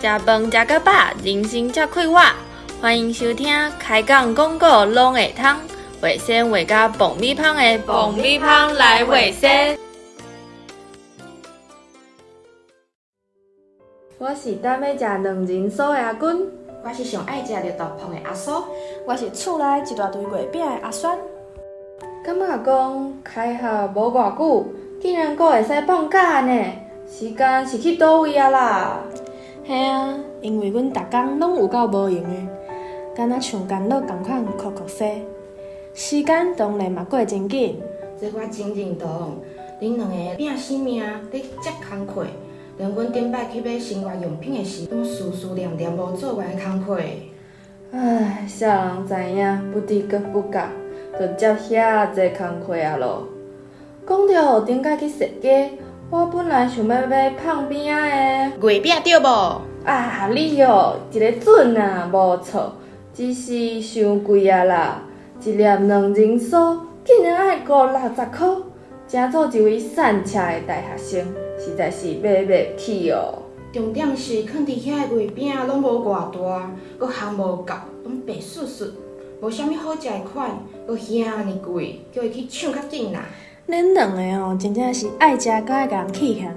食飯食甲飽，人生才快活。歡迎收聽開講廣告攏會通，畫仙畫甲爆米香的爆米香來畫仙。我是等欲食卵仁酥的阿君，我是上愛食綠豆椪的阿蘇，我是厝內一大堆月餅的阿萱。感覺講開學無偌久，竟然閣會使放假呢？時間是去佗位啊啦？嘿啊，因為阮逐工攏有夠無閒的，敢若像干樂仝款哭哭西，時間當然嘛過真緊。這我真認同，恁兩个拼死命咧接工課，連阮頂擺去買生活用品的時，攏思思念念無做完的工課。唉，啥人知影，不知不覺就接遐濟工課啊囉。講著頂擺去踅街，我本來想欲買麭餅的。月餅對無？啊，你哦，一个準啊，無錯，只是傷貴啊啦！一粒卵仁酥竟然愛五六十箍，誠做一位散赤的大學生，實在是買袂起哦。重點是囥佇遐的月餅攏無偌大，閣烘無夠，攏白雪雪，無啥物好食的款，閣遐爾貴，叫伊去搶較緊啦。恁兩個哦，真正是愛食閣愛共人起嫌。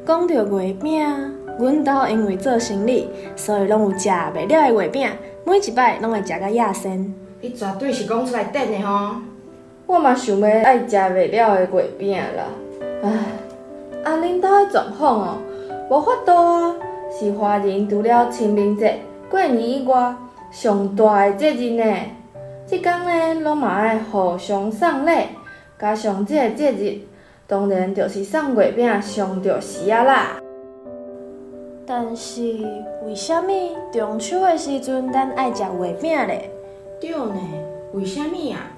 講著月餅，阮兜因為做生理，所以攏有食袂了的月餅，每一擺攏會食甲野仙。你絕對是講出來頂的吼！我嘛想欲愛食袂了的月餅啦。唉，啊，恁兜彼狀況哦，無法度啊，是華人除了清明節、過年以外，上大的節日呢。這工呢，攏嘛愛互相送禮。加上這個節日，當然就是送月餅上著時啊啦。但是為啥物中秋的時陣咱愛食月餅咧？對呢，為啥物啊？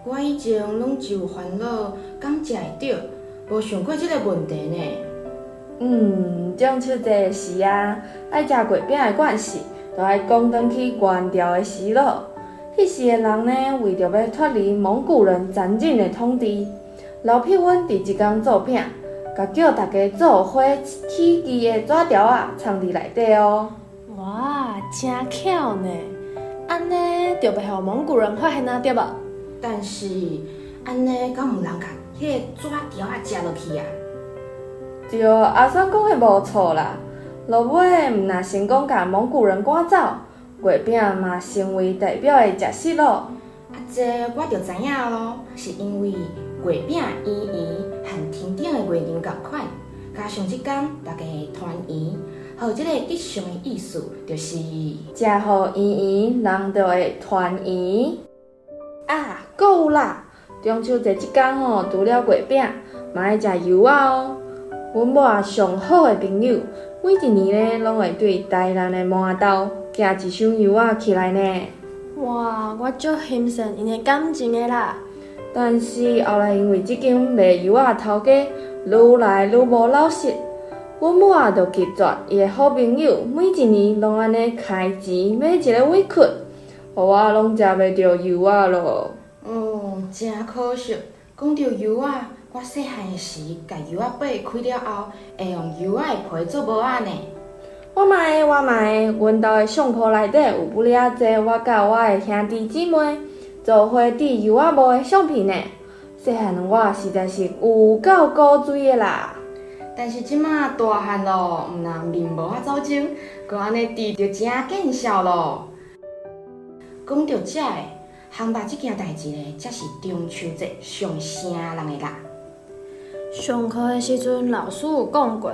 我以前攏只有煩惱敢食會著，無想過這個問題呢。中秋節時啊，愛食月餅的慣勢，就愛講轉去元朝的時咯。彼時的人呢，為著欲脫離蒙古人殘忍的統治，劉佩溫佇一工做餅，共叫大家做伙起義的紙條仔藏佇內底哦。哇，真巧呢！按呢就袂予蒙古人發現啊，對無？但是按呢，敢有人共彼个紙條仔食落去啊？對，阿萱講的無錯啦。落尾毋若成功共蒙古人趕走。月餅嘛成為代表的食食囉。啊，這我就知影囉，是因為月餅圓圓和天頂的月亮仝款，加上這工大家會團圓，予這个吉祥的意思就是，食予圓圓，人就會團圓。啊，閣有啦！中秋節這工哦，除了月餅，嘛愛食柚仔哦。阮某上好的朋友，每一年呢，攏會對台南的饃頭寄一箱柚仔起來呢。哇，我足欣賞𪜶的感情的啦。但是後來因為這間賣柚仔的頭家愈來愈無老實，阮某仔就拒絕伊的好朋友，每一年攏按呢開錢買一个委屈，予我攏食袂著柚仔囉。哦，真可惜。講著柚仔，我細漢的時，共柚仔掰開了後，會用柚仔的皮做帽仔呢。我嘛會，我嘛會，阮兜的相簿內底有不爾濟我佮我的兄弟姊妹做伙織柚仔帽的相片呢。細漢的我實在是有夠古錐的啦。但是這馬大漢咯，毋但面無法走精，閣按呢織就真見笑咯。講著這个，烘肉這件代誌呢，才是中秋節上聲人的啦。上課的時陣，老師有講過，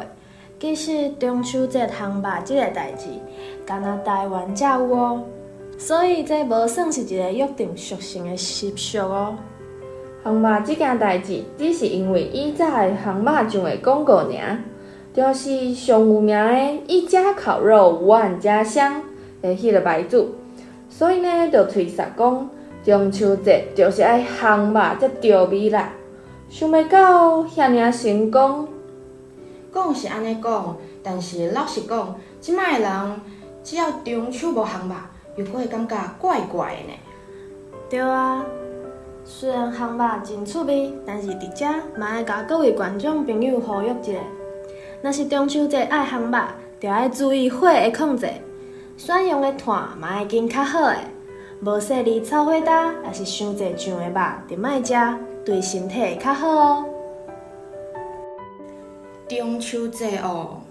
其實中秋節烘肉這個代誌，干焦台灣才有哦，所以這無算是一个約定俗成的習俗哦。烘肉這件代誌，只是因為以早的烘肉醬的廣告爾，就是上有名的一家烤肉萬家香的彼个牌子，所以呢，就推捒講中秋節就是愛烘肉才著味啦。想袂到遐爾成功。講是按呢講，但是老實講，這擺的人只要中秋無烘肉，又閣會感覺怪怪的呢。對啊，雖然烘肉真趣味，但是佇遮嘛愛共各位觀眾朋友呼籲一下，若是中秋節愛烘肉，著愛注意火的控制，選用的炭嘛愛揀較好的，無細膩草火焦，抑是傷濟醬的肉就莫食，對身體會較好哦。中秋節哦，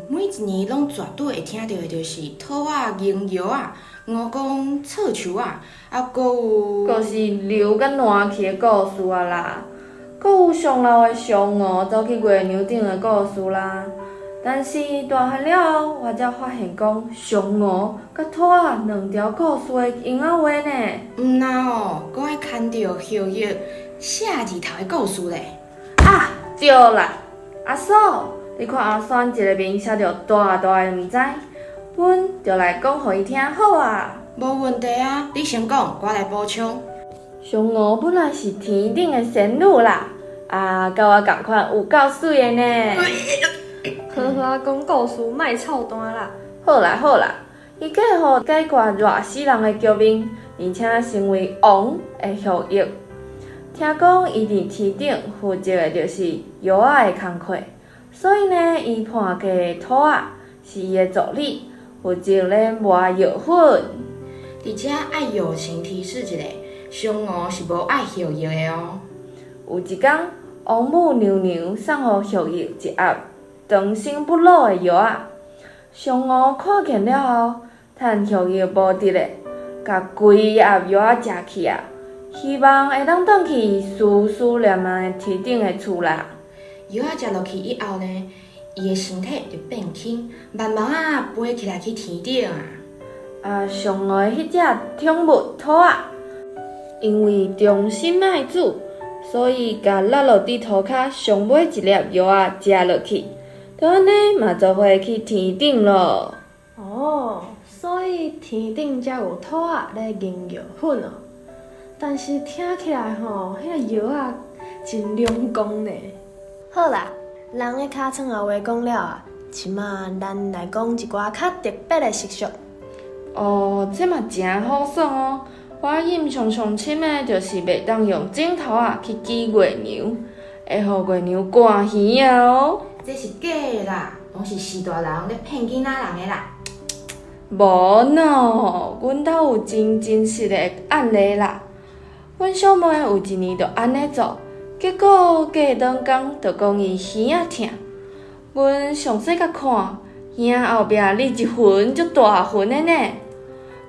每一年攏絕對會聽著的就是兔仔、銀葉仔、蜈蚣、臭樹仔，啊，閣有，閣是牛佮爛去的故事啊啦，閣有上老的嫦娥走去月娘頂的故事啦。但是大漢了後，我才發現講嫦娥佮兔仔兩條故事的閒仔話呢。毋若哦，閣愛牽著荷葉寫字頭的故事咧。啊，對啦，阿嫂，你看阿萱一個面寫著大大的毋知，阮就來講予伊聽好啊。無問題啊，你先講，我來補充。嫦娥本來是天頂的仙女啦，啊，佮我仝款有夠媠的呢。好好仔講故事，莫臭彈啦。好啦好啦，伊計劃解決熱死人的局面，而且成為王的後裔。聽講伊佇天頂負責的就是藥仔的工課，所以呢，伊伴家的兔仔是伊的助理，負責咧磨藥粉。佇遮愛友情提示一下，嫦娥是無愛荷葉的哦。有一工，王母娘娘送予荷葉一盒長生不老的藥仔，嫦娥看見了後，趁荷葉無佇咧，共規盒藥仔食去啊，希望會當轉去思思念念的天頂的厝啦。藥仔食落去以後呢，伊的身體就變輕，慢慢仔飛起來去天頂啊。啊，嫦娥的彼隻寵物兔仔，因為忠心愛主，所以共落落佇塗跤上尾一粒藥仔食落去，就按呢嘛做伙去天頂囉。哦，所以天頂才有兔仔咧研藥粉哦。但是聽起來吼，彼個藥仔真兩光呢。好啦，人的尻川仔話講了啊，這馬咱來講一寡較特別的習俗。哦，這嘛誠好耍哦！我印象上深的，就是袂當用指頭仔去指月娘，會予月娘寒耳仔哦。這是假的啦，攏是序大人咧騙囡仔人的啦。無喏，阮兜有真真實的案例啦。阮小妹有一年就按呢做，結果過兩工就講伊耳仔疼。阮詳細共看，耳仔後壁躡一痕足大痕的呢。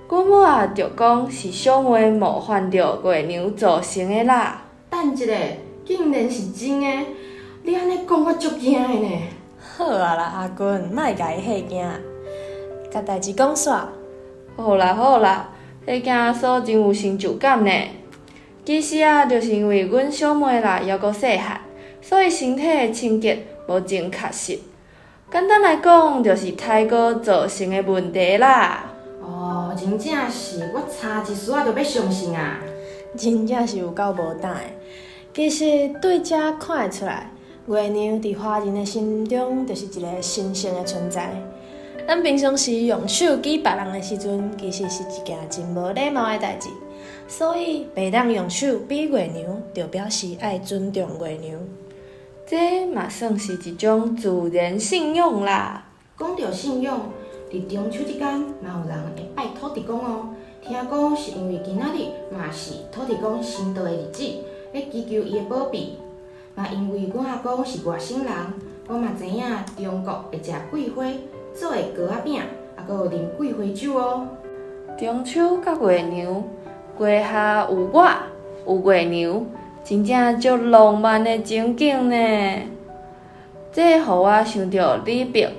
阮母仔就講是小妹冒犯著月娘造成的啦。等一下，竟然是真的！你按呢講，我足驚的呢。好啊啦，阿君，莫共伊嚇驚，共代誌講煞。好啦好啦，彼件阿嫂真有成就感呢。其實啊，就是因為阮小妹啦，猶閣細漢，所以身體的清潔無真確實。簡單來講，就是胎膏造成的問題啦。哦，真正是，我差一絲仔就欲相信啊！真正是有夠無膽的。其實對這看會出來，月娘佇華人的心中就是一個神聖的存在。咱平常時用手指別人的時陣，其實是一件真無禮貌的代誌。所以，袂當用手比月娘，就表示愛尊重月娘。這嘛算是一種自然信仰啦。講著信仰，佇中秋這工，嘛有人會拜土地公哦。聽講是因為今仔日嘛是土地公生日的日子，欲祈求伊的保庇。嘛因為阮阿公是外省人，我嘛知影中國會食桂花做的糕仔餅，抑閣有啉桂花酒哦。中秋佮月娘，月下有我，有月娘，真正足浪漫的情景呢。這予我想著李白，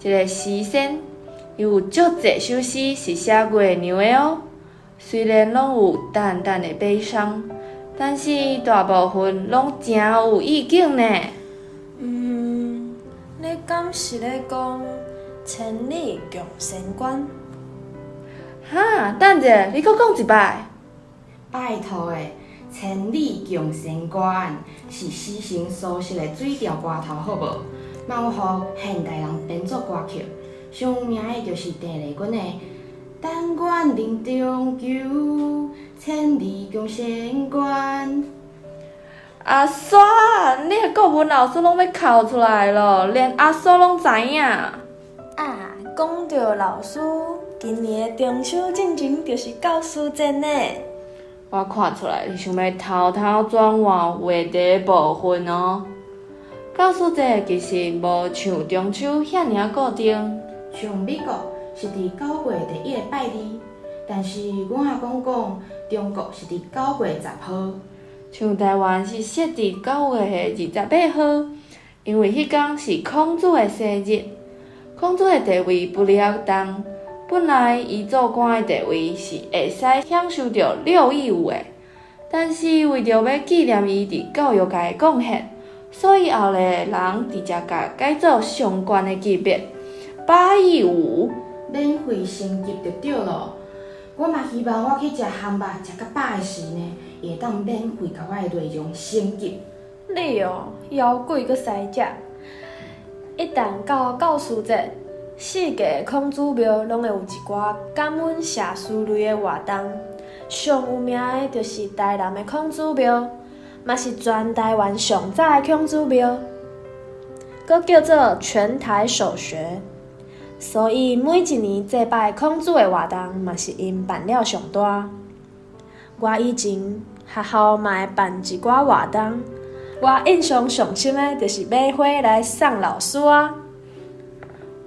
一個詩仙，伊有足濟首詩是寫月娘的哦。雖然攏有淡淡的悲傷，但是大部分攏誠有意境呢。嗯，你敢是咧講千里共嬋娟？哈，等者，你閣講一擺。拜託的，千里共嬋娟是詩神蘇軾的水調歌頭，好無？嘛有予現代人編做歌曲，上有名的就是鄧麗君的《但願人長久，千里共嬋娟》。阿萱，你的國文老師攏欲哭出來囉，連阿嫂攏知影。啊，講著老師，今年的中秋進前就是教師節呢。我看出來你想欲偷偷轉換話題部分哦。教師節其實無像中秋遐爾固定。像美國是佇9月第一个拜二，但是阮阿公講，中國是佇9月10號。像台灣是設佇9月28號，因為彼工是孔子的生日。孔子的地位不離動，本來伊做官的地位是會使享受著六義務的，但是為著欲紀念伊佇教育界的貢獻，所以後來的人直接共改做上懸的級別八佾舞。免費升級就對囉。我嘛希望我去食烘肉食較飽的時呢，伊會當免費共我的內容升級。你哦，枵鬼閣使食。一旦到教師節，四界孔子廟攏會有一寡感恩謝師類的活動。上有名的就是台南的孔子廟，嘛是全台灣上早的孔子廟，閣叫做全台首學。所以每一年祭拜孔子的活動，嘛是𪜶辦了上大。我以前學校嘛會辦一寡活動，我印象上深的就是買花來送老師啊。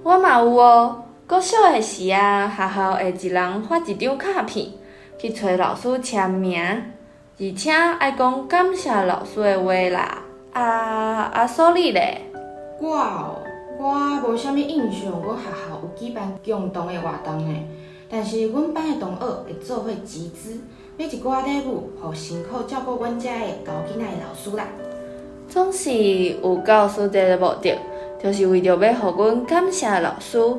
我嘛有哦，國小的時啊，學校會一人發一張卡片去揣老師簽名，而且愛講感謝老師的話啦。啊，所以咧？我哦，我無啥物印象，阮學校有舉辦共同的活動呢。但是阮班的同學會做伙集資，買一寡禮物，予辛苦照顧阮遮的猴囡仔的老師啦。總是有教師節的目的，就是為著欲予阮感謝老師。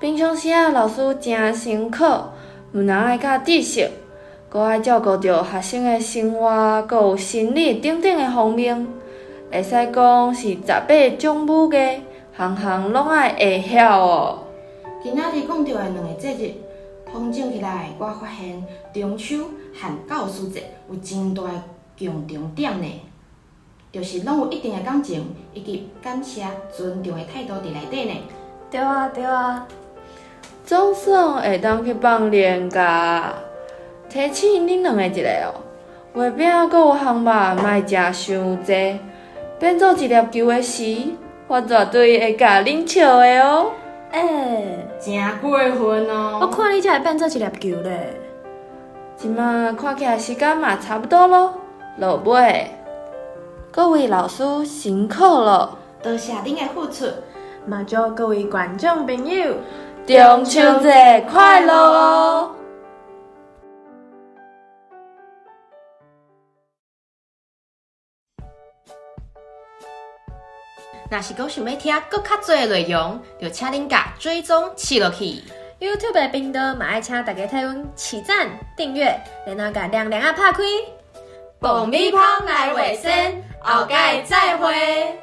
平常時啊，老師誠辛苦，毋但愛教知識，閣愛照顧著學生的生活，閣有心理等等的方面，會使講是18種武藝，項項攏愛會曉哦。今仔日講著的兩个節日，統整起來，我發現中秋和教師節有真大的共同點呢，就是攏有一定的感情以及感謝、尊重的態度佇內底呢。對啊，對啊。總算會當去放年假。提醒恁兩个一下哦，月餅閣有烘肉，莫食傷濟，變做一粒球的時，我絕對會共恁笑的哦。欸，真過分哦！我看你才會變做一粒球咧。這馬看起來時間嘛差不多囉，落尾，各位老師辛苦了，多謝恁的付出，嘛祝各位觀眾朋友中秋節快樂哦！若是閣想欲聽閣較濟的內容，就請恁共追蹤試落去。 YouTube 的頻道嘛愛請大家替阮起讚、訂閱，然後共亮亮仔拍開。爆米芳來畫仙，後擺再會。